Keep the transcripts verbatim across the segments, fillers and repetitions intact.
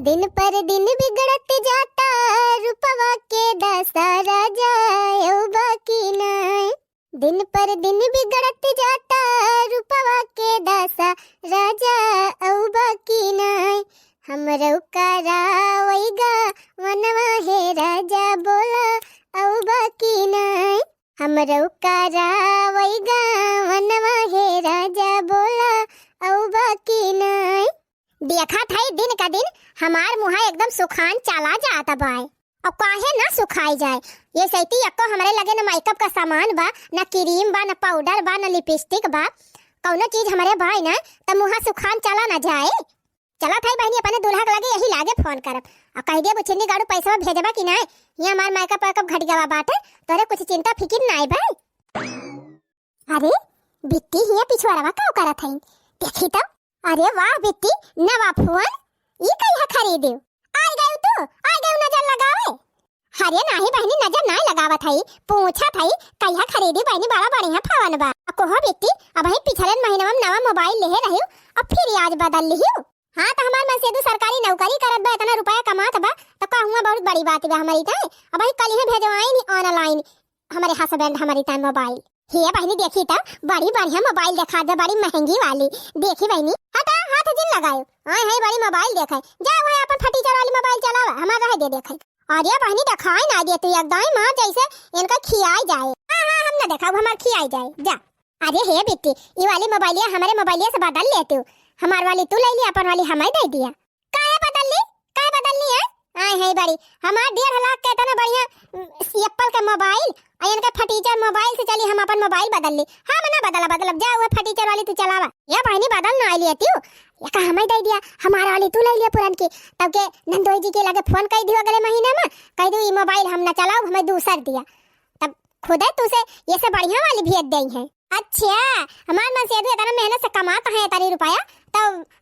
दिन पर दिन बिगड़त जाता रूपवा के दशा राजा, अउबा की नाय। दिन पर दिन बिगड़त जाता रूपवा के दशा राजा, अउबा की नाय। हमरउ करावइगा वनवा हे राजा, बोला अउबा की नाय। हमरउ करावइगा वनवा हे राजा, बोला अउबा की नाय। देखत हई दिन का दिन हमार मुँहा एकदम सुखान चला जात बाय। अब काहे ना सुखाई जाए? ये सैती एक्को हमरे लगे न मेकअप का सामान बा, न क्रीम बा, न पाउडर बा, न लिपस्टिक बा। कउनो चीज हमरे बाय ना, त मुँहा सुखान चला न जाए। चलत हई बहिनी, अपने दूल्हा के लगे यही लागे फोन करब। अउ कहि देब, "बुचिन्नी गाड़ू, पैसवा भेजबा कि नाय? ये हमार मेकअप वेकअप घटि गवा बाटे, तोरे कुछ चिंता फिकिर नाय बा।" अरे, बिट्टी हियाँ पिछुआरवा का करत हई? देखी तो। अरे वाह बिट्टी, नवा फोन, ई कहिया खरीदू? आइ गयू तू, आइ गयू नजर लगावे। अरे नाही बहिनी, नजर नाही लगावत हई, पूछत हई, कहिया खरीदू बहिनी, बड़ा बढ़िया फोन बा। आ कहो बिट्टी, अबहीं पिछले महीनवा में नवा मोबाइल लेहे रहिउ, अब फिर आज बदल लिहिउ। हाँ, त हमार मनसेदू सरकारी नौकरी करत बा, एतना रुपया कमात बा, त का हुआ बहुत बड़ी बात बा हमरी ताईं। अबहीं कलिहे भेजवाइन online हमरे husband हमरी ताईं मोबाइल। हे बहिनी, देखी त, बड़ी बढ़िया मोबाइल देखात बा, बड़ी महंगी वाली। देखी बहिनी, हटा, हाथ जिन लगायो। आए हैं बड़ी मोबाइल देखे। जा वही अपन फटीचर वाली मोबाइल चलावा, हमार रहे दे देखे। अरे बहिनी, देखाई ना देती एकदम माँ, जैसे इनका खियाई जाए। हाँ, हाँ, हम ना देखाऊ, हमार खियाई जाए। जा। अरे हे बिट्टी, ई वाली मोबाइलिया हमरे मोबाइलिया से बदल लेतू। हमार वाली तू ले ली, अपन वाली हमें दे दिया। काहे बदल ली? काहे बदल ली है? आए है बड़ी, हमार डेढ़ लाख के इतना बढ़िया, उम, Apple का मोबाइल, आ इनका फटीचर मोबाइल से चली, हम अपन मोबाइल बदल ली। हम ना बदला, बदलब, जा वह फटीचर वाली तू चलावा। ये बहिनी बदल ना आई लेतियो, ये का हमें दे दिया, हमार वाली तू ले लिया पुरन की, तब के नंदोई जी के लगे फोन कर दियो अगले महीने में, कह दो ये मोबाइल हम ना चलाओ, हमें दूसर दिया। तब खुदे तू से ये से बढ़िया वाली भेज देई है। अच्छा, हमार मनसेदू इतना मेहनत से कमात है इतनी रुपया, तो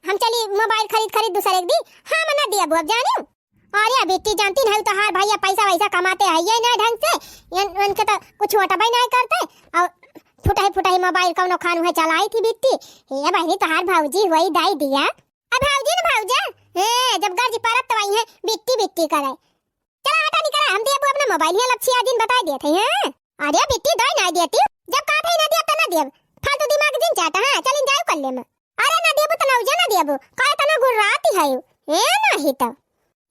हम चली मोबाइल खरीद खरीद दूसर एक दी। हम ना दिया बुआ जानी। अरे बिट्टी जानती नहीं तोहार भैया पैसा वैसा कमाते है ये ना ढंग से, इनके तो कुछ ओटबे नहीं करते। और फुटही फुटही मोबाइल कौनो खान हुए चलाई थी बिट्टी। हे बहिनी तोहार भौजी हुई दाई दिया। अब भौजी न भौजा, हे जब गर्ज परत तो आई है बिट्टी बिट्टी करे। चला हटा निकरा, हम देबू अपना मोबाइल, हियाँ लपछिया जिन बताई देत है, हैं? अरे बिट्टी, दई नाई देती, जब कहत है ना देब त ना देब, फालतू दिमाग जिन चाटा, हाँ, चल enjoy कर ले में। अरे ना देबू त ना उजा ना देबू, काहे तना गुर्राती है, ए नाही त।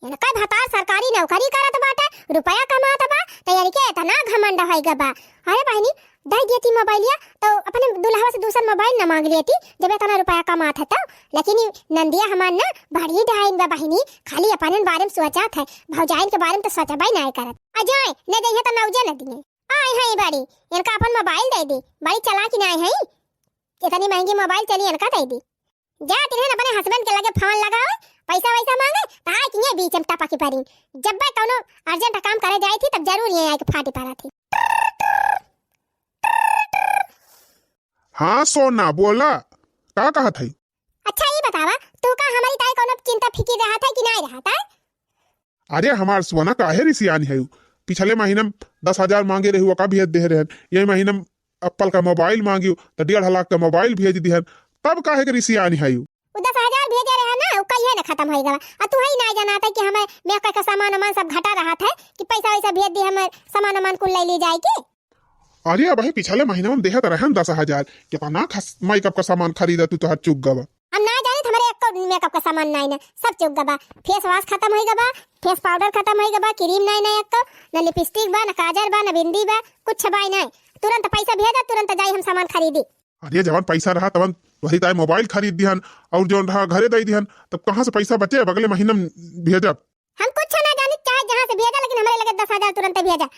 इनका भतार सरकारी नौकरी करत बाटे, रुपया कमात बा, त इनके इतना घमंड होई ग बा। अरे बहिनी, दे देती मोबाइलिया, तो अपने दुल्हवा से दूसर मोबाइल न मांग लेती, जब इतना रुपया कमात है तो। लेकिन ई नंदिया हमार ना बड़ी डाइन बा बहिनी, खाली अपने बारे में सोचत है, भौजाइन के बारे में तो सोचबे नहीं करत। आ जाए, न जइहे तो नौजे न दिए। आए हैं बड़ी, इनका अपन मोबाइल दे दी, बड़ी चालाक नाई है, इतनी महंगी मोबाइल चली इनका दे दी। जा तिन्हन अपने husband के लगे फोन लगाओ, पैसा वैसा मांगे, तो आए कि ये बीच में टपकी पड़ी। जब वह कौनो urgent काम करे जाए थी, तब जरूर ये आए के फाटी पड़ा थी। हाँ सोना, बोला, का कहत है? अच्छा, ये बतावा, तू का हमारी ताई कौनो चिंता फिकिर रहा था कि नहीं रहा था? अरे हमार सोना, काहे रिसियानी है? पिछले महीना में दस हजार मांगे रही, ओका भेज दे रहन। ये महीना में Apple का मोबाइल मांगियो, तो डेढ़ लाख का मोबाइल भेज दिहन। तब काहे के रिसियानी है? उ दस हजार भेजे रहे ना, उ कहिए ना खत्म होई गवा। आ तू है ना जाना था कि हमें मेकअप का सामान वामान सब घटा रहा था कि पैसा वैसा भेज दी, हमें सामान वामान कुल ले ली जाए के। अरे अबही पिछले महीना में देहत रहन दस हजार, कितना खस-, मेकअप का सामान खरीदा तू, तोहर चुक गवा। हम ना जानित, हमरे एक्को मेकअप का सामान नाई ना, सब चुक गवा। Face wash खत्म होई गवा, face powder खत्म होई गवा, क्रीम नाई ना एक्को, ना लिपस्टिक बा, ना काजर बा, ना बिंदी बा, कुछ बाई नाई। तुरंत पैसा भेजा, तुरंत जाई हम सामान खरीदी। अरे जवन पैसा रहा तवन तोहरी ताई मोबाइल खरीद दिहन, और जवन रहा घरे दे दिहन, तब कहाँ से पैसा बचे? अब अगले महीना में भेजब। हम कुछ ना जानित, चाहे जहाँ से भेजा, लेकिन हमरे लगे दस हजार तुरंत भेजा।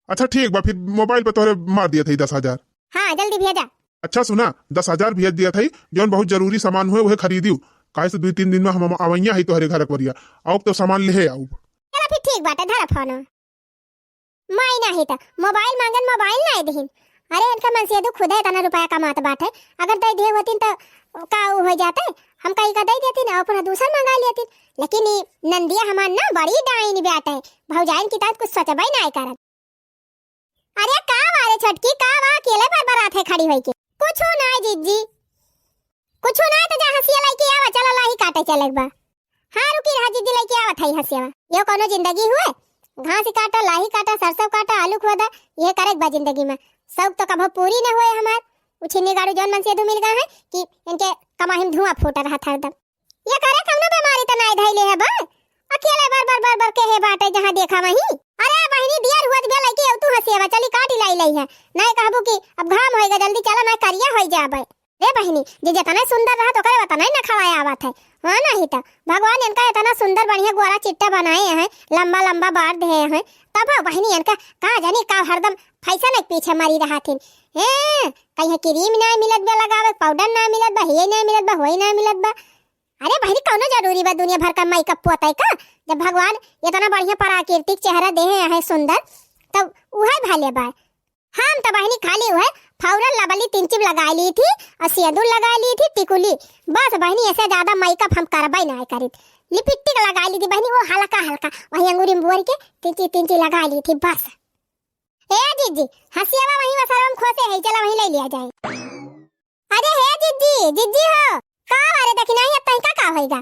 अच्छा ठीक बा, फिर मोबाइल पे तोहरे मार दिया था दस हजार। हाँ, जल्दी भेजा। अच्छा सुना, दस हजार भेज दिया था, जौन बहुत जरूरी सामान हुए वह खरीदियो, काहे से दुई तीन दिन में हम अवैया है तोहरे घर करिया, आउब तो सामान लेहे आउब। चला फिर ठीक बाटे, धरा फोन। माई नाही त मोबाइल मांगन, मोबाइल नाही दिहिन। अरे इनका मनसेदू खुदे इतना रुपया कमात बाटे, अगर दे दिए होतीन तो का उ हो जाते, हम कहीं का दे देतीन और अपना दूसर मंगा लेतीन। लेकिन ई नंदिया हमार ना बड़ी डाइन बाटे, भौजाइन की तरह कुछ सोचबे नाही करत। अरे का बा रे छोटकी, का बा अकेले बरबरात है खड़ी होई के? कुछू ना जिज्जी, कुछू ना, तो जा हंसिया लाई के आवा, चला लाही काटे चले के बा। हाँ फिर हाजी जी लइके आवत है हसियावा। यो कौनो जिंदगी हुए? घास काटा, लाही काटा, सरसों काटा, आलू खोदा, ये करे के बा जिंदगी में। शौक तो कभो पूरी न होए हमार। उ छिन्नी गाड़ू जौन मन से धू मिल गए हैं कि इनके कमाही में धुआं फूट रहा था हरदम। ये करे कौनो बीमारी तो नाई धइले है बा? अकेले बर बर बर बर के है बाटे जहाँ देखा वहीं। अरे बहिनी, दियर हुअत बे लइके अउ तू हसियावा चली काटी लाई लई है। नाई कहबू कि अब घाम होइगा, जल्दी चला, नाई करिया होई जाबे। रे बहिनी, जे जेतना सुंदर रहत ओकरे ओतना ही नखरा आवत है। हाँ, नहीं तो भगवान इनका इतना सुंदर बढ़िया गोरा चिट्टा बनाए हैं, लंबा लंबा बार दे हैं, तब बहिनी इनका का जानी का हरदम फैशन के पीछे मरी रहत हिन। हैं, कहीं क्रीम ना मिलत बा लगावे, पाउडर ना मिलत बा, ये ना मिलत बा, वही ना मिलत बा। अरे बहिनी, कौनो जरूरी बा दुनिया भर का मेकअप पोते का? जब भगवान इतना बढ़िया प्राकृतिक चेहरा देहे हैं सुंदर, तब उहे भले बा। हम तो बहिनी खाली उहे फाउडर लबली तिनचिम लगाई ली थी और सेंदूर लगाई ली थी टिकुली, बस बहिनी, ऐसे ज्यादा मेकअप हम करबे ना करित। लिपस्टिक लगाई ली थी बहिनी, वो हल्का हल्का वही अंगूरी में बोर के तिनची तिनची लगाई ली थी बस। ए जिज्जी, हसियावा वहीं वसरम खोसे है, चला वहीं ले लिया जाए। अरे हे जिज्जी, जिज्जी हो, का बारे देखी नहीं, अब तनिका का होइगा?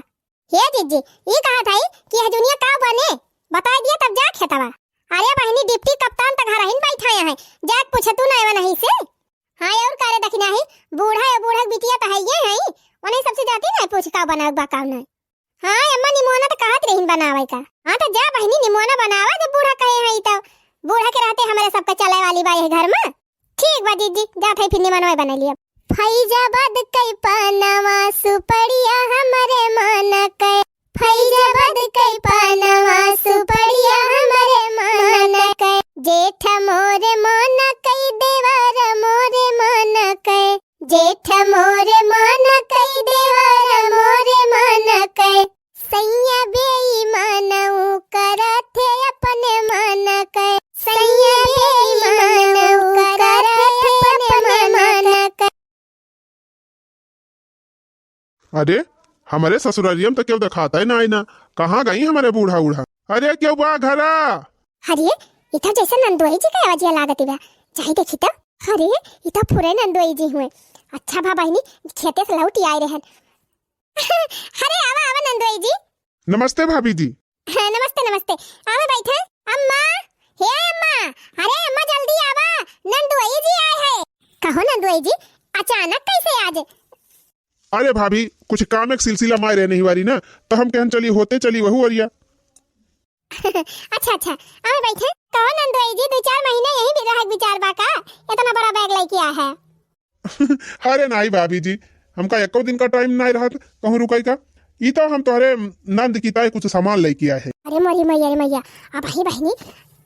हे जिज्जी, ई कहा था कि यह दुनिया का बने? बताई दिया तब जा खेतवा। अरे बहिनी, डिप्टी कप्तान त घर ही बैठा है, जाके पूछे तू ना एवा नहीं से। हाँ, और का रे देखी नहीं, बूढ़ा या बूढ़ा के बिटिया तो है ये है, उन्हें सबसे जाती नहीं पूछ का बनावे बा का नहीं। हाँ अम्मा, निमोना तो कहत रहीन बनावे का। हाँ तो जा बहिनी, निमोना बनावा, जब बूढ़ा कहे हैं तो। बूढ़ा के रहते हमारे सबके चले वाली बा यह घर में। ठीक बा जिज्जी, जात है फिर निमनवा बना लिया। फैजाबाद कई पानवा सुपड़िया हमरे मन के, फैजाबाद कई पानवा सुपड़िया हमरे मन के, जेठ मोरे मन कई देवर मोरे मन के, जेठ मोरे मन कई देवर मोरे मन के, सैया बेईमान ऊ करत है अपने मन के, सैया बेईमान ऊ करत है अपने मन के। अरे, हमरे ससुरारिया में तो केहू देखाता ही ना, आई ना। कहाँ गई हमरे बूढ़ा उढ़ा? अरे, केहू बा घरा? अरे, इधर जैसे नंदोई जी का आवाजिया लागत बा, जाई देखी तो। अरे, इधर पूरे नंदोई जी हुए। अच्छा बा बहिनी, खेते से लौटी आए रहन। अरे, आवा, आवा नंदोई जी। नमस्ते भाभी जी। हाँ, नमस्ते, नमस्ते। आवा बैठा। अम्मा, हे अम्मा, अरे अम्मा जल्दी आवा, नंदोई जी आए हैं। कहो नंदोई जी, अचानक कैसे आज? अरे भाभी, कुछ काम एक सिलसिला माय रहे नहीं वारी ना, तो हम कहन चली होते चली वहू अरिया। अच्छा, अच्छा, आवा बैठा। कहो नंदोई जी, दो चार महीना यहीं भी रहे के विचार बा का? इतना बड़ा बैग लेके आया है। अरे नाई भाभी जी, हमका एको दिन का टाइम नाई रहत कहूँ रुकई का। ई तो हम तोहरे नंद की ताई कुछ सामान लेके आए हैं। अरे मोरी मैया रे मैया, अब ही बहिनी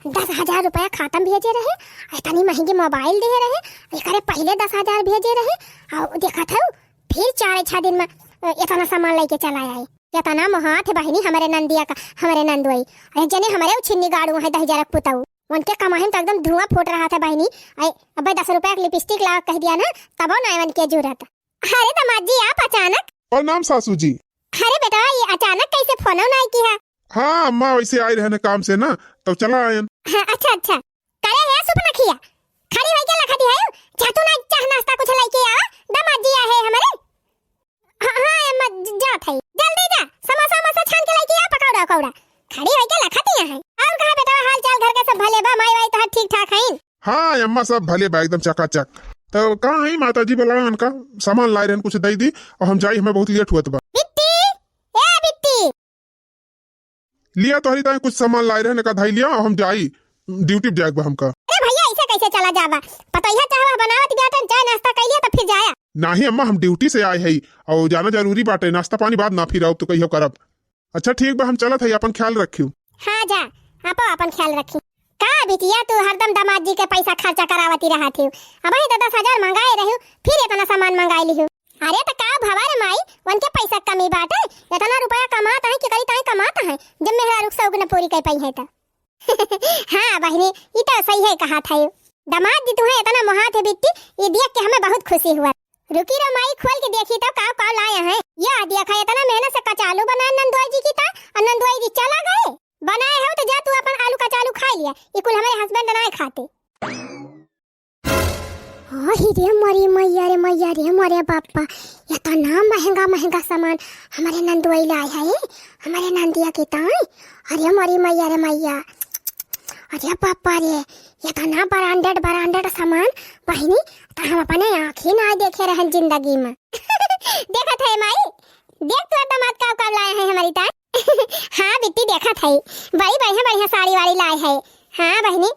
दस हजार रुपया खाता में भेजे रहे, इतनी महंगी मोबाइल दे रहे, एकरे पहले दस हजार भेजे रहे, और देखत हऊ फिर चार छह दिन में, अ, इतना सामान लेके चला आए। इतना मोहात है बहिनी हमरे नंदिया का, हमरे नंदोई। अरे जने हमरे उ छिन्नी गाड़ू है दहिजरक पुतऊ। उनके कमाई में तो एकदम धुआं फूट रहा था बहिनी। अरे अबे दस रुपया के लिपस्टिक लावा कह दिया ना, तबो ना उनके जरूरत। अरे दामाद जी आप अचानक? प्रणाम सासू जी। अरे बेटा ये अचानक कैसे फोन ना किया? हाँ अम्मा, वैसे आए रहे ना काम से ना, तो चला आयन। हाँ, अच्छा अच्छा। करे है सुपनखिया, खड़ी होई के लखती है, जा तू ना चाह नाश्ता कुछ लेके आवा, दामाद जी आए हैं हमरे। हाँ हाँ अम्मा, ज-, जात है, जल्दी जा, समोसा वमोसा छान के लेके आ, पकौड़ा उकौड़ा। खड़ी होई के लखती है। और कहा बेटा हाल चाल घर के सब भले बा, माई वाई तो ठीक ठाक हैं? हाँ अम्मा, सब भले बा एकदम चकाचक। तो कहाँ है माता जी, बुलावे उनका, सामान लाए रहन कुछ दे दी और हम जाई, हमें बहुत लेट हुआ बा। बिट्टी, ए बिट्टी। लिया तोहरी ताई कुछ सामान लाए रहन का धाई लिया और हम जाई, ड्यूटी पे जाए बा हमका। अरे भैया ऐसे कैसे चला जाबा? पतोहिया चाहवा बनावत बिया तन चाय नाश्ता कर लिया तो फिर जाया। नहीं अम्मा, हम ड्यूटी से आए हई और जाना जरूरी बाटे, नाश्ता पानी बाद ना फिर आओ तो कहियो करब। अच्छा ठीक बा, हम चलत हई, अपन ख्याल रखियो। हाँ जा, आपो अपन ख्याल रखी। का बिटिया तू हरदम दामाद जी के पैसा खर्चा करावती रहत हियो, अबही तो दस हजार मंगाए रहियो, फिर इतना सामान मंगाए लिहियो। अरे तो का भवा रे माई, उनके पैसा कमी बाटे, इतना रुपया कमात है कि करी ताई कमात है, जब मेहरारू के शौक न पूरी कर पाई है तो। हाँ बहिनी, ई तो सही है कहा था यू। दामाद जी तुम्हें इतना मोहात है बिट्टी, ये देख के हमें बहुत खुशी हुआ। रुकी रो माई, खोल के देखी तो काव काव लाए हैं। या देखा, इतना मेहनत से कचालू बनाए नंदोई जी की ता, और नंदोई जी चला गए। बनाए हो तो जा तू अपन आलू कचालू खाई लिया, ये कुल हमारे हस्बैंड ना खाते। हाँ, अरे मोरी मैया रे मैया रे मोरे बापा, एतना महंगा महंगा सामान हमरे नंदुआई लाए है, हमरे नंदिया के ताई। अरे मोरी मैया रे मैया, अरे बापा रे, एतना branded branded सामान बहिनी, त हम अपने आँखी ना देखे रहन जिंदगी में। देखत है माई, देख तोर दामाद का का लाए हैं हमरी ताई। हाँ बिट्टी, देखत है, बड़ी बढ़िया बढ़िया साड़ी वाड़ी लाए है। हाँ बहिनी,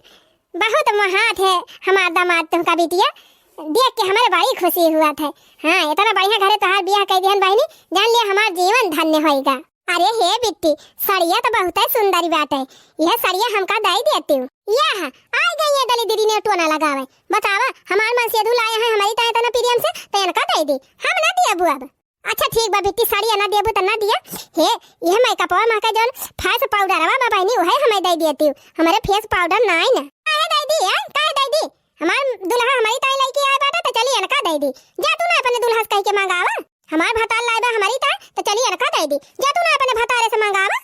बहुत मोहात है हमार दामाद तुमका बिटिया, देख के हमरे बड़ी खुशी हुआ था। हाँ, एतना बढ़िया घरे तोहार बियाह कइ दिहन बहिनी, जान लिया हमार जीवन धन्य होइगा। अरे हे बिट्टी, सड़िया त बहुतै सुंदर बाटै, यह सड़िया हमका दइ देतिउ। यह, आइ गई ये दलिदरी ने टोना लगावै। बतावा, हमार मनसेधू लाए हैं हमरी ताई एतना प्रेम से, त एनका दइ दी, हम ना दियबू अब। अच्छा ठीक बा बिट्टी, साड़ी ना देबू त ना दिया। हे, यह मेकअपवा मा के जौन face powderवा बा बहिनी, उहै हमै दइ देतिउ। हमरे face powder नाई ना। काहे दइ दी, हैं? काहे दइ दी? हमार दुल्हा हमरी ताई लइके आए बाटे, त चली एनका दइ दी। जा तू ना अपने दुल्हा से कहि के मंगावा। हमार भतार लाए बा हमरी ताई, त चली एनका दइ दी। जा तू ना अपने भतारे से मंगावा।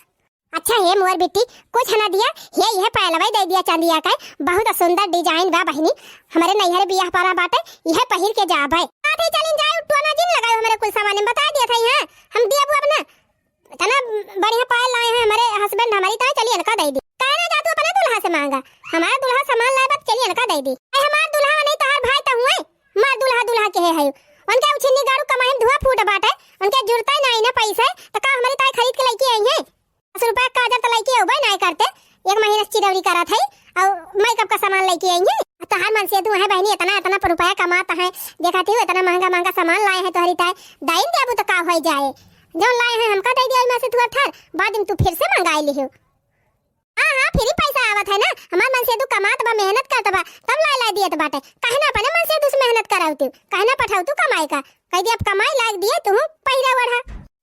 अच्छा हे मोर बिट्टी, कुछ ना दिया, हे यह पायलवा दइ दिया चांदिया का, बहुत सुंदर design बा बहिनी, हमरे नैहर बियाह परा बाटे, यह पहिर के जाबे। साथे चलिन जाए, टोना जिन लगाओ हमरे कुल सामान में, बताइ दिया था यहाँ, हम देबू अब ना। एतना बढ़िया पायल लाए हैं हमरे husband हमरी ताई, चलिए एनका दइ दी। काहे ना जा तू अपने दुल्हा से मांगा, हमार दुल्हा सामान लाए बा, चलिए एनका दइ दी। ए हमार दुल्हा नहीं तोहार भाई त हुए, मार दुल्हा दुल्हा के है, है। उनके उछिन्नी गाड़ू कमाई में धुआं फूट बाटे, उनके जुरता ही नाई ना पैसे, त का हमरी ताई खरीद के लइके आई है? दस रुपया काजर त लइके अउबे नाय करते, एक महीना से चिरौरी करत है, अउ मेकअप का सामान लइके आई है। तोहार मनसेधू है बहिनी, एतना, एतना रुपया कमात है, देखत ही हो, एतना महंगा, महंगा सामान लाए हैं तोहरी ताई, दइन देबू त का होइ जाए? जौन लाए हैं हमका दइ दिया, ओइमा से थोड़ा थार, बाद में तू फिर से मंगाई लिहो। हाँ, हाँ, फिर ही पैसा आवत है ना, हमार मनसेधू कमात बा, मेहनत करत बा, तब लाए, लाए दियत बाटे, काहे ना अपने मनसेधू से मेहनत करावती, काहे ना पठावतू कमाए का? कहि दी, "अब कमाई लाग दिए, तुहूँ पहिरा ओढ़ा।"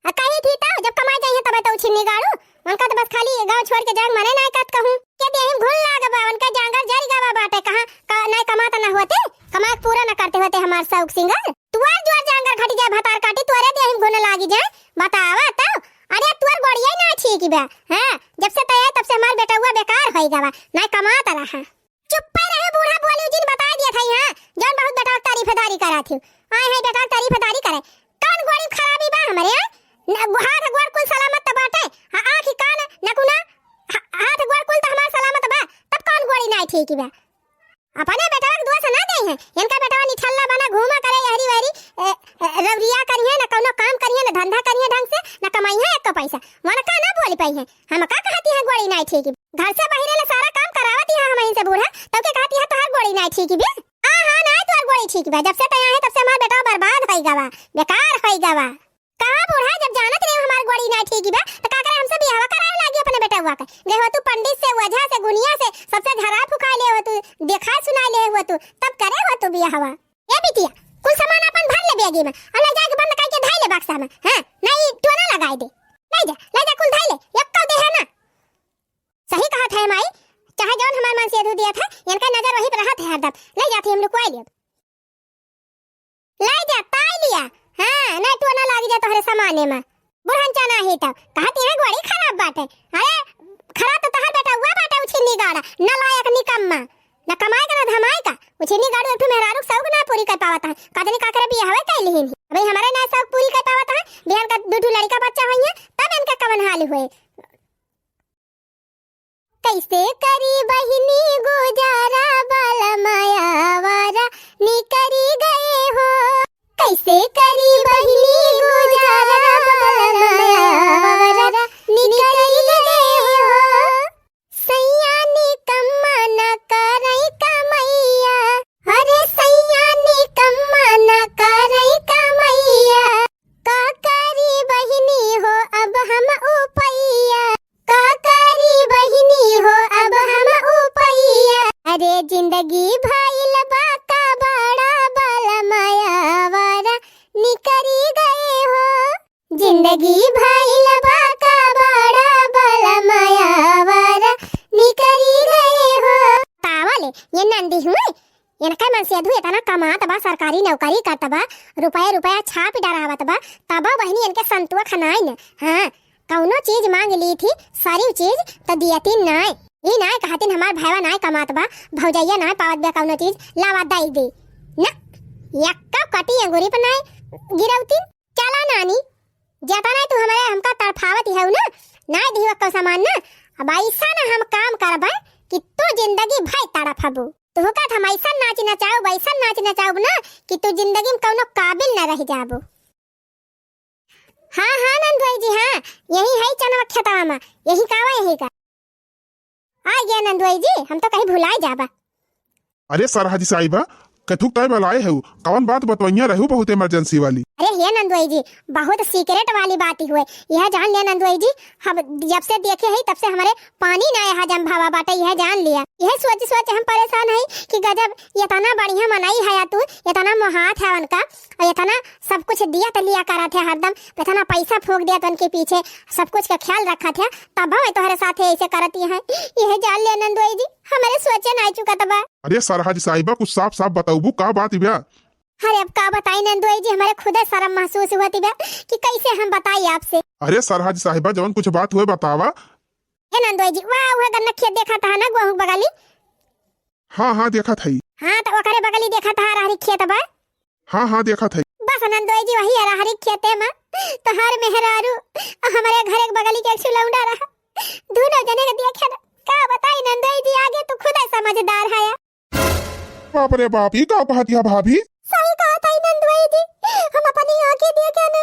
आ कही थी त, जब कमाई जाइए तबे त उछिन्नी गाड़ू। उनका त बस खाली गाँव छोड़ के जाए मने नाय करत कहूँ। के देहिम घुन लाग बा, उनका जांगर जरि गवा बाटे, कहाँ का नाय कमात ना होते, कमाई पूरा ना करते होते हमार शौक सिंगर। तुअर जुअर जांगर घटि जाए, भतार काटी, तुअरे देहिम घुन लागि जाए। बतावा त, अरे तुअर गोड़िया ही ना ठीक बा। हाँ, जब से तय है तब से हमार बेटउआ बेकार होइ गवा, नाय कमात रहा। चुप्पे रहे बूढ़ा, बोली जिन, बताइ दिया था यहाँ, जौन बहुत बेटवा के तारीफदारी करा थी। आए हैं बेटवा के तारीफदारी करे। कौन गोड़ी खराबी बा हमरे, हाँ? न, हाथ गोड़ कुल सलामत त बाटे, हाँ, आँख कान नकुना, हा-, हाथ गोड़ कुल त हमार सलामत बा, तब कौन गोड़ी नाय ठीक बा? अपने बेटवा के दोष ना दे हैं, इनका बेटवा निठल्ला बना घूमा करे, यहरी वहरी, ए, ए, रौरिया करिए, न कौनो काम करिए, न धंधा करिए ढंग से, न कमाई है एक पैसा, वनका ना बोल पाई है। हम का कहती है गोड़ी नाय ठीक बा? घर से बहिरे ले सारा काम करावत ही हम इनसे बूढ़ा, तब के कहती है तोहार गोड़ी नाय ठीक बा? हाँ, हाँ, नाय तोहार गोड़ी ठीक बा। जब से तैयार है तब से हमार बेटवा बर्बाद होई गवा, बेकार होई गवा। कहाँ बूढ़ा, जब जानत रहे हमार गोड़ी नाय ठीक बा, त का करे हमसे बियाहवा करावे लागी अपने बेटवा के? गए हो तू पंडित से, ओझा से, गुनिया से, सबसे झरा फुका ले हो तू, देखा सुना ले हो तू, तब करे हो तू बियाहवा। ए बिटिया, कुल सामान अपन भर ले बैगी में, और ले जाके बंद करके धाई ले बक्सा में, हाँ? नहीं, टोना लगाई दे। ले जा, ले जा, कुल धाई ले, एक तो दे है ना। सही कहत है माई, चाहे जौन हमार मनसेधू दिया था, इनका नजर वहीं पर रहत है हरदम। ले जाती हम लुकवाई लेब। ले जा, ताई लिया। हाँ, नहीं टोना लागी जा तोहरे सामाने में। बुढ़न चना ही तब। कहती है गोड़ी खराब बाटे। अरे, खराब तो तोहर बेटउआ बाटे, उछिन्नी गाड़ा, नालायक निकम्मा। न कमाए का, न धमाए का। उछिन्नी गाड़ू एक ठो मेहरारू के शौक ना पूरी कर पावत है। कदनी काकरे बियाहवे कैली ही नहीं। अबे हमारे ना शौक पूरी कर पावत है। बिहान का दू ठो लड़का बच्चा होइए, तब इनका कवन हाल हुए। कैसे करी बहिनी गुजारा, बलमा आवारा निकरी गए हो। कैसे करी बहिनी गुजारा, बलमा आवारा निकरी गए हो। सैया निकम्मा न करई कमैया, अरे सैया निकम्मा न करई कमैया। का करी बहिनी हो अब हम उपैया, का करी बहिनी हो अब हम उपैया। अरे जिंदगी भइल बा का बड़ा, बलमा आवारा निकरी गए हो। जिंदगी भइल बा का बड़ा, बलमा आवारा निकरी गए हो। पावल ये नंदी हुए, इनका मनसेधू इतना कमात बा, सरकारी नौकरी करत बा, रुपया रुपया छाप डरावत बा, तबो बहिनी इनके संतुआ खनाई न। हाँ, कौनो चीज मांग ली थी, सारी चीज त दियती नाय। ई नाय कहतीन हमार भैवा नाय कमात बा, भौजैया नाय पावत बा कौनो चीज, लावा दई दे। ना, यक्का कटी अंगूरी पर नाय गिरौती। चला नानी, जेतना तू हमरे, हमका तड़फावत हऊ ना, नाय दिहू एक्को सामान ना, अब ऐसा ना हम काम करबे कि तू जिंदगी भर तड़फबू। तोहका त हम ऐसा नाच नचाउब, ऐसा नाच नचाउब ना कि तू जिंदगी में कौनो काबिल ना रह जाबू। हाँ, हाँ, नंदुआई जी, हाँ, यही है चनवा खेतवा में, यही कावा, यही का। आ गया नंदुआई जी, हम तो कहीं भुलाए जाबा। अरे सरहज साहिबा, कथुक टाइम लाए हऊ, कौन बात बतवैया रहू बहुत emergency वाली? अरे हे नंदुआई जी, बहुत secret वाली बात ही हुए। यह जान ले नंदुआई जी, हम जब से देखे ही तब से हमरे पानी ना यहाँ जम भावा बाटे, यह जान लिया। यह सोच सोच हम परेशान है कि गजब, इतना बढ़िया मनई है तू, इतना मोहात है उनका, और इतना सब कुछ दिया त लिया करत है हरदम, इतना पैसा फूंक दिया त उनके पीछे, सब कुछ का ख्याल रखत है, तब हम तोहरे साथे ऐसे करती हैं। यह जान ले नंदुआई जी, हमरे सोचे ना चुकत बा। अरे सरहज साहिबा, कुछ साफ साफ बताऊबू, का बात बा? अरे अब का बताई नंदुआई जी, हमरे खुदे शर्म महसूस होती बा कि कैसे हम बताई आपसे। अरे सरहज साहिबा, जवन कुछ बात हुए बतावा। ए नंदुआई जी, वाह, वह गन्ना खेत देखा था ना, गेहूं बगली? हाँ, हाँ, देखा था। हाँ, तो ओकरे बगली देखा था, अरहरी खेत बा। हाँ, हाँ, देखा था। बस नंदुआई जी, वही अरहरी खेते में तोहार मेहरारू और हमरे घर एक बगली के एक ठो लौंडा रहा, दोनों जने के देखे ना। का बताई नंदुआई जी, आगे तू खुदे समझदार है। बाप रे बाप, ई का कहत हिया भाभी? सही कहत हई नंदुआई जी, हम अपनी आँखें देखे न,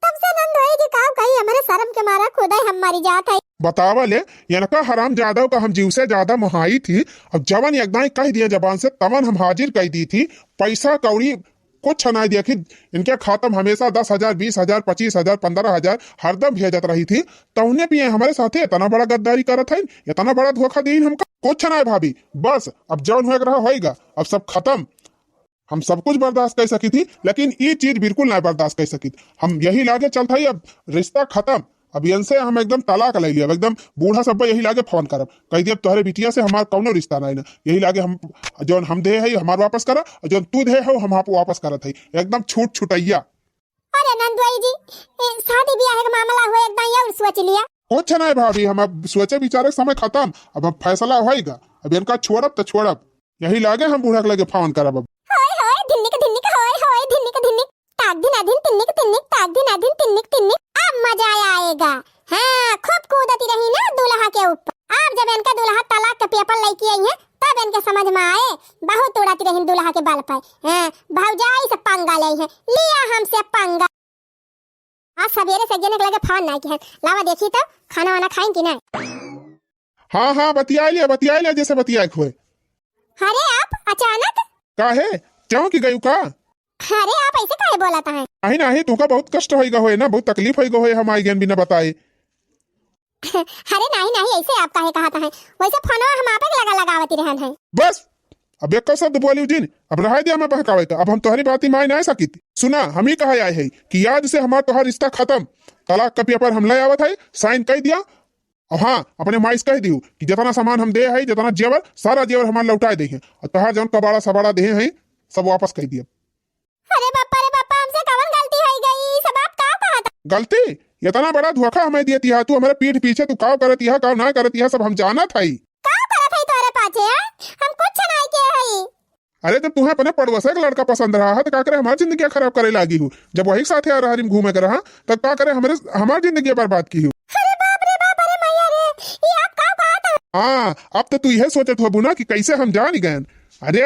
तब से नंदुआई जी का कही, हमरे शर्म के मारा खुदे हम मरी जात हई। बतावा ले, इनका हरामजादा का हम जीव से ज्यादा मोहाई थी। अब जवन एक दाई कह दिया जबान से, तवन हम हाजिर कह दी थी। पैसा कौड़ी कुछ ना देखी, इनके खाता में हमेशा दस हजार, बीस हजार, पच्चीस हजार, पन्द्रह हजार हरदम भेजत रही थी। तौने भी हमरे साथे इतना बड़ा गद्दारी करत हईन, इतना बड़ा धोखा दीन हमका। कुछ ना भाभी, बस अब जौन होए के रहा होएगा, अब सब खत्म। हम सब कुछ बर्दाश्त कर सकी थी, लेकिन ई चीज बिल्कुल ना बर्दाश्त कर सकी। हम यही लागे चलत हई, अब रिश्ता खत्म। अब इनसे हम एकदम तलाक ले लिया, एकदम बूढ़ा सब यही लागे फोन करब, कह दिया तोहरे बिटिया से हमार कौनो रिश्ता नहीं ना। यही लागे हम, जौन हम दे है हमार वापस करा, और जौन तू दे हो हम आप वापस करत है, एकदम छूट छुटैया। अरे नंदुआई जी, ए, शादी ब्याह के मामला हो, एकदम और सोच लिया। कुछ नहीं भाभी, हम अब सोचे विचारे के समय खत्म, अब, अब फैसला होएगा, अब इनका छोड़ब तो छोड़ब, यही लागे हम बूढ़ा के लगे फोन करब अब। हाय हाय, धिन्निक धिन्निक, हाय हाय, धिन्निक धिन्निक, ताक धिन अधिन तिन्निक तिन्निक, ताक धिन अधिन तिन्निक तिन्निक। अब मजा आएगा। हाँ, खूब कूदती रही ना दूल्हा के ऊपर। अब जब इनका दूल्हा तलाक के पेपर लेके आई है, तब इनके समझ में आए। बहुत उड़ाती रही दूल्हा के बल पर। हाँ, भौजाई से पंगा ले है, लिया हमसे पंगा। आज सवेरे से जने के लगे फोन नहीं किहन। लावा देखी तो खाना वाना खाइन कि नहीं? हाँ, हाँ, बतिया लिया, बतिया लिया, जैसे बतिया हुए। अरे आप अचानक? काहे? चौंक गयू का? अरे आप ऐसे काहे बोलत हैं? नहीं, नहीं, तुमका बहुत कष्ट होइगा होए ना, बहुत तकलीफ होइगा होए, हम आई गन बिना बताए। अरे नहीं, नहीं, ऐसे आप काहे कहत हैं? वैसे फोनवा हम आपे के लगा लगावती रहन हैं। बस, अब एक शब्द बोलियो जिन, अब रहे दे हमें बहकावे का, अब हम तोहरी बाती मान नहीं सकित। सुना, हम ही कहा आए है कि आज से हमार तोहार रिश्ता खत्म, तलाक का पेपर हम ले आवत है, साइन कर दिया। और हाँ, अपने माई से कह दियो कि जितना सामान हम दे है, जितना जेवर, सारा जेवर हमार लौटाए दे हैं, और तोहार जौन कबाड़ा सबाड़ा दे हैं, सब वापस कर दिया। अरे बापा रे बापा, हमसे कवन गलती होई गई? ई सब आप का कहत? गलती? इतना बड़ा धोखा हमें दियत हिया तू, हमरे पीठ पीछे तू काव करत हिया, काव ना करत हिया, सब हम जानत हई। का करत हई तोरे पाछे, हैं? हम कुछ नहीं किए हई। अरे, जब तुम्हें अपने पड़ोसे के लड़का पसंद रहा है, तो का करे हमार जिंदगी खराब करे लागी हूँ? जब वही साथे अरहरी में घूमे के रहा, तब का करे हमरे, हमार जिंदगी बर्बाद की हूँ? अरे बाप रे बाप, अरे मैया रे, ये आप का कहत हई? हाँ, अब तो तू यह सोचत होबू ना कि कैसे हम जान गए। अरे,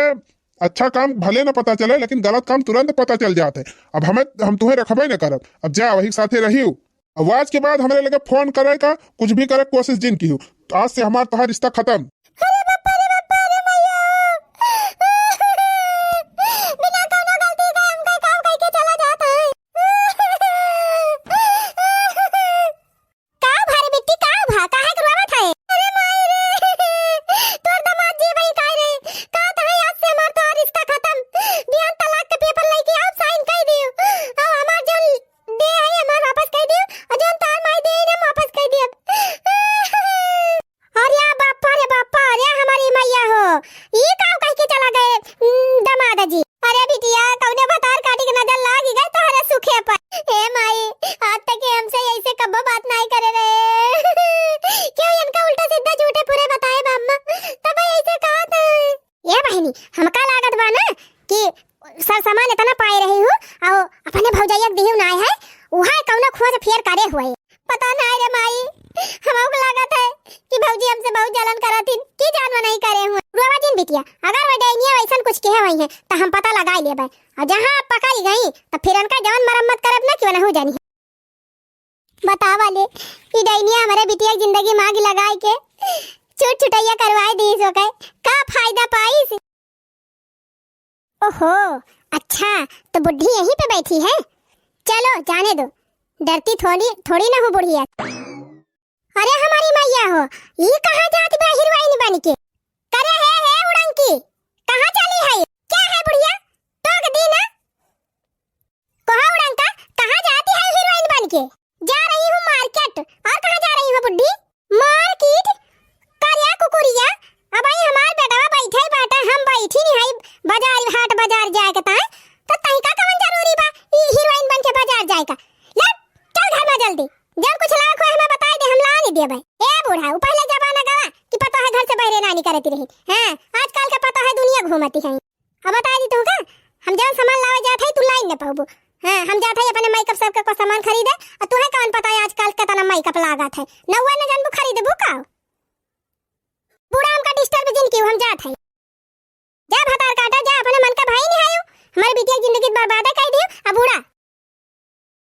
अच्छा काम भले न पता चले, लेकिन गलत काम तुरंत पता चल जात है। अब हमें, हम तुम्हें रखबे न करब, अब जा वही साथे रहियो। अब आज के बाद हमरे लगे फोन करे का, कुछ भी करे कोशिश जिन किहू। आज से हमार तोहार रिश्ता खत्म। अरे बापा रे बापा, अरे मैया, बिना कौनो गलती के हमका काम कह के चला जात है। का भा रे बिट्टी, का भा? काहे के रोवत है? अरे माई रे, तोर दामाद जी भाई का रे? का तहे आज से हमार तोहार रिश्ता खत्म। बिहान तलाक के पेपर लेके आओ, साइन कर दियो। अब हमार जौन दे है, हमार वापस कर दियो। और जौन तोहार माई दे है, हम वापस कर दियो। अरे बापा रे बापा, अरे हमारी मैया हो, ई का कह के चला गए, उम, दामाद जी? अरे बिटिया, कौने भतार काटी के नजर लाग गए तोहरे सुखे पर। ए माई, आज तक के हमसे ऐसे कब्बो बात नहीं करे रे। क्यों इनका उल्टा सीधा झूठे पूरे बताए बा अम्मा? तब ऐसे कहा था। ए बहिनी, हमका लागत बा ना कि सर सामान पता नाहीं रे माई, हमहू के लागत है कि भौजी हमसे बहुत जलन करत हिन, कि जान वा नहीं करे हुए। रोवा जिन बिटिया, अगर वो डैनिया वैसन कुछ कहे हुई है, त हम पता लगाइ लेबै। अउर जहाँ पकड़ी गई, त फिर इनका जवन मरम्मत करब ना, कि वो नहू जानी। बतावा ले, ई डैनिया हमरे बिटिया के जिंदगी मा आगि लगाइ के छुट छुटैया करवाइ दीस, ओके का फायदा पाइस? ओहो, अच्छा, तो बुढ़ी यहीं पे बैठी है? चलो, जाने दो, डरती थोड़ी, थोड़ी ना हूँ बुढ़िया। अरे हमारी मैया हो, ई कहाँ जात बा हीरोइन बन के? करे हे, हे उड़ंकी, कहाँ चली है? क्या है बुढ़िया? टोक दी ना। कहा उड़ंका, कहाँ जाती है हीरोइन बन के? जा रही हूँ मार्केट। और कहाँ जा रही हो बुढ़ी? मार्केट? करिया कुकुरिया, अब आई हमार बेटवा बैठे बाटे, हम बैठी नहीं है बाजार, हाट बाजार जाए के ताई, तो तहिका कवन जरूरी बा ई हीरोइन बन के बाजार जाए का? ले, चल घर में जल्दी, जब कुछ लाओ खोए हमें बताई दे, हम ला नहीं देबे। ए बूढ़ा, उ पहले जमाना गवा कि पतोह घर से बहरे ना निकरती रही। हाँ, आजकल के पतोह दुनिया घूमती है। अब बताई दी तुमका, हम जौन सामान लावे जात है, तू लाई न पाउबू। हाँ, हम जात है अपने मेकअप सबके को सामान खरीदे, और तुहे कौन पता है आजकल केतना मेकअप लागत है। नउआ न जानबू खरीदबू का? बूढ़ा हमका डिस्टर्ब जिन कियो, हम जात है। जा भतार काटा, जा अपने मन का भाई नहीं आयो, हमारे बिटिया की जिंदगी बर्बाद है कह दियो, अब बूढ़ा।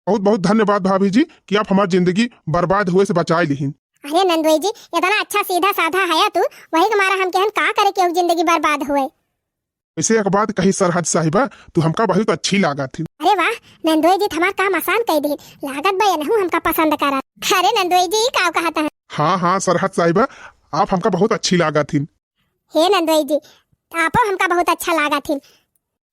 बहुत बहुत धन्यवाद भाभी जी कि आप हमार जिंदगी बर्बाद हुए से बचाए लिहिन। अरे नंदोई जी, इतना अच्छा सीधा साधा हया तू, वही के मारा हम कहन का करे केहू जिंदगी बर्बाद हुए। वैसे एक बात कही सरहद साहिबा, तू हमका बहुत अच्छी लागत ही। अरे वाह, नंदोई जी त हमार काम आसान कह दे, लागत बा एनहू हमका पसंद करत। अरे नंदोई जी, ई का कहत हैं? हाँ, हाँ, सरहद साहिबा, आप हमका बहुत अच्छी लागत ही। हे नंदोई जी, आपो हमका बहुत अच्छा लागत ही।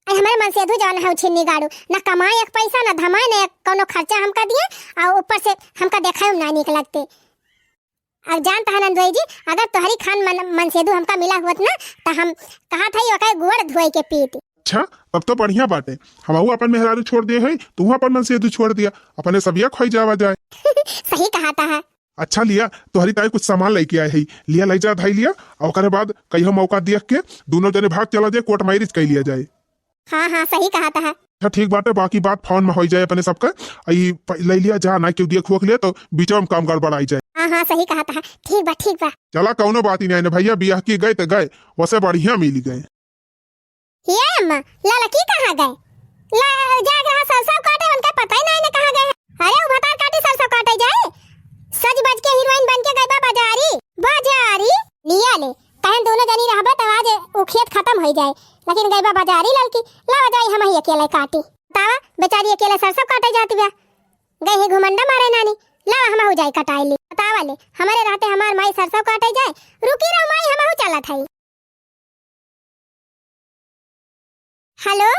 आई हमारे मनसेधू जौन है छिन्नी गाड़ू, ना कमाए एक पैसा, ना धमाए, ना एक कौनो खर्चा हमका दिए, और ऊपर से हमका देखाए में ना नीक लगते। अब जानत है नंदोई जी, अगर तोहरी खान मन, मनसेधू हमका मिला होत ना, त हम कहत है ओकर गोड़ धोए के पीत। अच्छा, तब तो बढ़िया बाटे। हमहू अपन मेहरारू छोड़ दिए है, तू अपन मनसेधू छोड़ दिया, अपने सबिया खोई जावा जाए। सही कहत है। अच्छा लिया, तोहरी ताई कुछ सामान लेके आए है, लिया ले जा धाई लिया, और ओकरे बाद कहियो मौका देख के दोनों जने भाग चला जाए, कोर्ट मैरिज कर लिया जाए। हाँ, हाँ, सही कहत है। अच्छा ठीक बाटे, बाकी बात फोन में हो जाए अपने सबका। ई प-, ले लिया जा, ना क्यों दिया खोख लिया तो बीच में काम गड़बड़ाई जाए। हाँ, हाँ, सही कहत है। ठीक बा, ठीक बा। चला कौनो बात ही नहीं है ना भैया, बियाह की गए तो गए, वैसे बढ़िया मिली गए। ये अम्मा, ललकी कहाँ गए? ला, जाग रहा सरसों काटे, उनका पता ही नहीं ना कहाँ गए। अरे, उ भतार काटी सरसों काटे जाए। सज बज के हीरोइन बन के गए बा बाजारी। बाजारी? लिया ले, कहन दोनों जनी रहबे तो आज उ खेत खत्म हो जाए। लेकिन गए बा बाजारी ललकी, लावा जाई हम ही अकेले काटी। बतावा, बेचारी अकेले सरसों काटे जाती बा। गए ही घुमंडा मारे नानी, लावा हम हो जाए कटाई ली। बतावा ले, हमारे रहते हमार माई सरसों काटे जाए। रुकी रहो माई, हम हो चलत है। हेलो,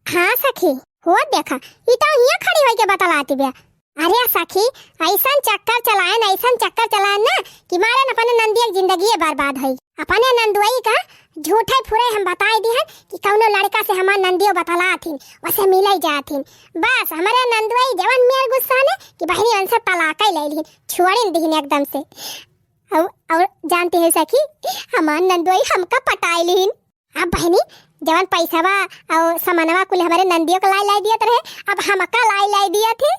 हाँ सखी, हो देखा, ई तो हियाँ खड़ी होई के बतलाती बे। अरे सखी, ऐसन चक्कर चलाएन, ऐसन चक्कर चलाएन ना कि मारन अपने नंदिया के जिंदगी बर्बाद होई। अपने नंदुआई का झूठे फुरे हम बताई दिहन कि कौनो लड़का से हमार नंदियो बतलाथिन, वसे मिले जाथिन। बस हमरे नंदुआई जवन मेर गुस्सा ने कि बहिनी उनसे तलाक ही ले लिहिन, छोड़िन दिहिन एकदम से। और, और जानती है सखी, हमार नंदुआई हमका पटाई लिहिन। अब बहिनी, जवन पैसवा और सामानवा कुल हमरे नंदियो के लाई लाई दियत रहे, अब हमका लाई लाई दियत है।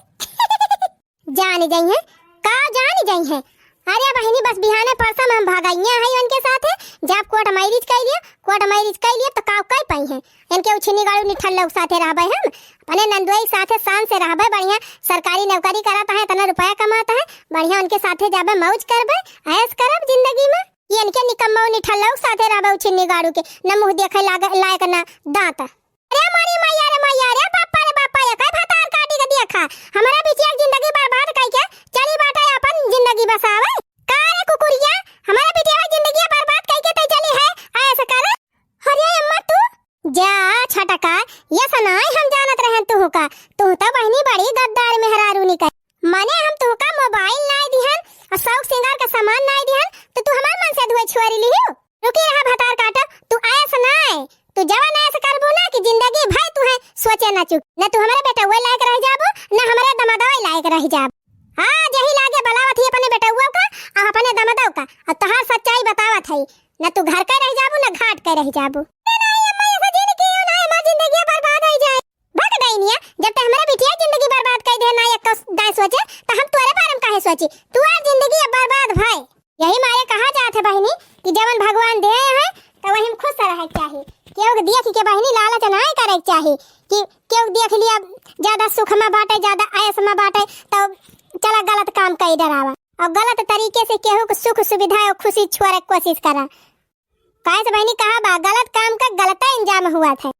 जान जाई है, का जान जाई है? अरे बहिनी, बस बिहाने परसों में हम भगइया है इनके साथे, जब कोर्ट मैरिज कर लिया, कोर्ट मैरिज कर लिया तो का कर पाई है? इनके उछिनी गाड़ू निठल्ला के साथे रहबे हम, अपने नंदुआई के साथे शान से रहबे, बढ़िया सरकारी नौकरी करत है, इतना रुपया कमात है, बढ़िया उनके साथे जाबे, मौज करबे, ऐश करब जिंदगी में। ये इनके निकम्मा निठल्ला के साथे रहबे, उछिन्नी गाड़ू के, न मुँह देखे लाग-, लायक न दांत। अरे मारी मैया रे मैया रे, बापा रे बापा, ये काय भतार काटी के देखा, हमारा बिटिया के जिंदगी बर्बाद कई के चली बाटे अपन जिंदगी बसावे। का रे कुकुरिया, हमारा बिटिया के जिंदगी बर्बाद कई के तै चली है, ऐसा कर। अरे अम्मा तू जा छटका, ये सनाई हम जानत रहन तुहका, तू तो बहिनी बड़ी गद्दार मेहरारू निकल। मने हम तुहका मोबाइल नाय दिहन और शौक सिंगार का सामान नाय दिहन, तो तू हमार मनसेधुए छुअरी लिहियो? रुकी रहा भतार काटो, तू ऐस नाय, तू जवन ऐस करबू ना कि जिंदगी भर तू है सोचे ना चुक, न तू हमारे बेटउए लायक रह जाबू, न हमारे दमादवा लायक रह जाबू। आज यही लागे बलावत ही अपने बेटउआ का और अपने दमादव का, और तोहार सच्चाई बतावत है, न तू घर के रह जाबू, न घाट के रह जाबू। ए नाई अम्मा, ऐसा जिन कियो ना, हमार जिंदगी बर्बाद हो जाए। भग डैनिया, जब ते हमारे बिटिया जिंदगी बर्बाद कर दे ना, एक तो दाएं सोचे, तो हम तोरे बारे सोची, तोहार जिंदगी अब बर्बाद भय। यही मारे कहा जात है बहिनी कि जवन भगवान देहे हैं तो वही में खुश रहे के चाही। केहू के देख के बहिनी लालच नाहीं करे के चाही कि केहू देख लिया ज्यादा सुख में बाटे, ज्यादा ऐश में बाटे, तो चला गलत काम कई डरावा और गलत तरीके से केहू के सुख सुविधा और खुशी छोड़े के कोशिश करा। काहे से बहिनी कहा बा, गलत काम का गलत अंजाम हुआ था।